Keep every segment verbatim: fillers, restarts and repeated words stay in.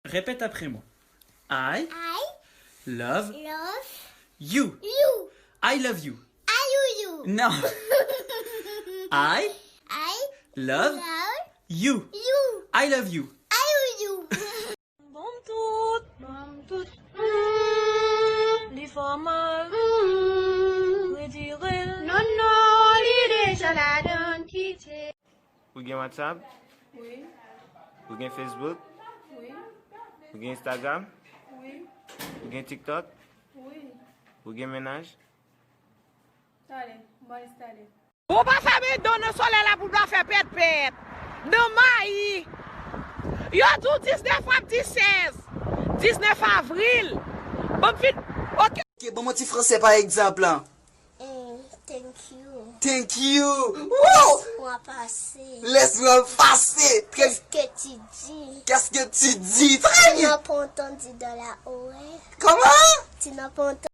Répète après moi. I I love love you. You. I love you. I love you. Non. I I love love you. You. I love you. I love you. Ban m tout. Ban m tout. Li fè w mal. Retire l. Non, non, li deja ladan, kite. Ou gen WhatsApp? Wi. Ou gen Facebook? Wi. Ou gen Instagram? Wi. Ou gen TikTok? Wi. Ou gen mennaj? Talè, m pral enstale. Ou pa fèmen dan nan solèy la pou m ta fè pèt pèt. Nan mayi. Yo di w diznèf, w ap di sèz. Diznèf avril. Ban m fin. Oke. Oke, ban m yon ti franse pa egzanp lan. Mm, thank you. Thank you. Wow! Laisse-moi passer. Laisse-moi passer. Très Qu'est-ce que tu dis? Qu'est-ce que tu dis? Très bien. Tu n'as pas entendu dans la oreille. Comment? Tu n'as pas entendu.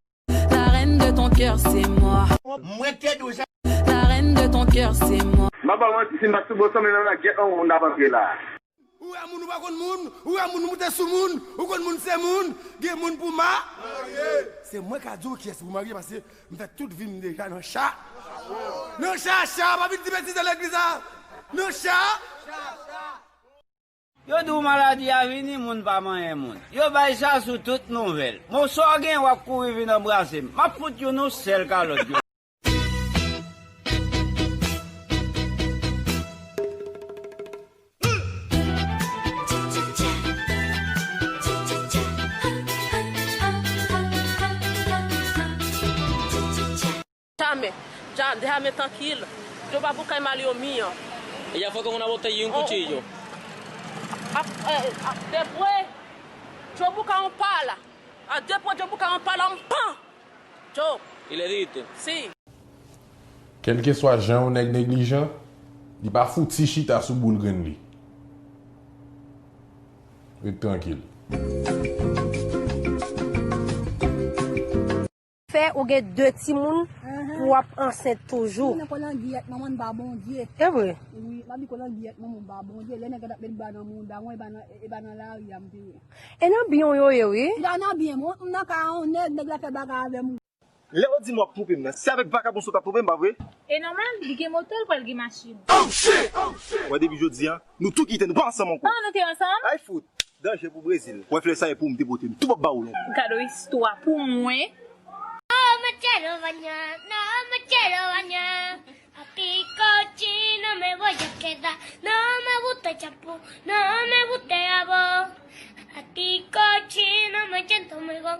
La reine de ton cœur, c'est moi. Mwen te di w sa. La reine de ton cœur, c'est moi. M pa ba w manti, si m pa t sou bò sanble nan lagyèt, on, on ap antre la. Ou wè moun ou pa konn moun, ou wè moun moute sou moun, ou konn moun se moun, gen moun pou ma. Se mwen ka di w kiyès pou marye, paske m fè tout vi m deja nan cha. Nan cha, cha, pa vin di betiz nan legliz la. Nan cha. Yo di w maladi a vini, moun pa manyen moun. Yo bay sa sou tout nouvèl. Bon, sa w gen, w ap kouri vin anbrase m. M ap fout youn yon sèl kalòt. Jamè, ja-, jamè tankil. Djo pa pou kay mal yo mi an. E ya fò ke moun ap ote yon kouti yo. Ap, eh, ap depwe. Djo bouka yon pa la. A depwe djo bouka yon pa la, m pan. Djo. Il est vite. Si. Kèlkeswa jan yon nèg neglijan, li pa fouti chita sou boul grenn li. Ret trankil. Fè ou gen de timoun pou w ap ansent toujou. Ou nan kolangiyèt manman n pa Bondye. E vre. Wi, m ap di kolangiyèt manman m pa Bondye. Lè nèg la t ap met ba nan mouda mwen, e pa nan, e pa nan lari a m te ye. E nan byen w yo ye, wi. M pa nan byen, mwen, m nan kay yon nèg, nèg la fè bagay avè m. Lè w di m w ap twonpe m nan, se avèk vakabon sa w t ap twonpe m, pa vre? E nòmal, li gen moto, l pral gen machin. Wè, depi jodi a, nou tou kite, nou pa ansanm ankò. Ah, nou te ansanm? Ay fout. Danje pou Brezil. Wè flè sa e pou m te pote m tou p ap ba ou l ankò. Gade yon istwa pou mwen. No me quiero bañar, no me quiero bañar. A ti cochino me voy a quedar. No me gusta el champú, no me gusta el jabón. A ti cochino me siento mejor.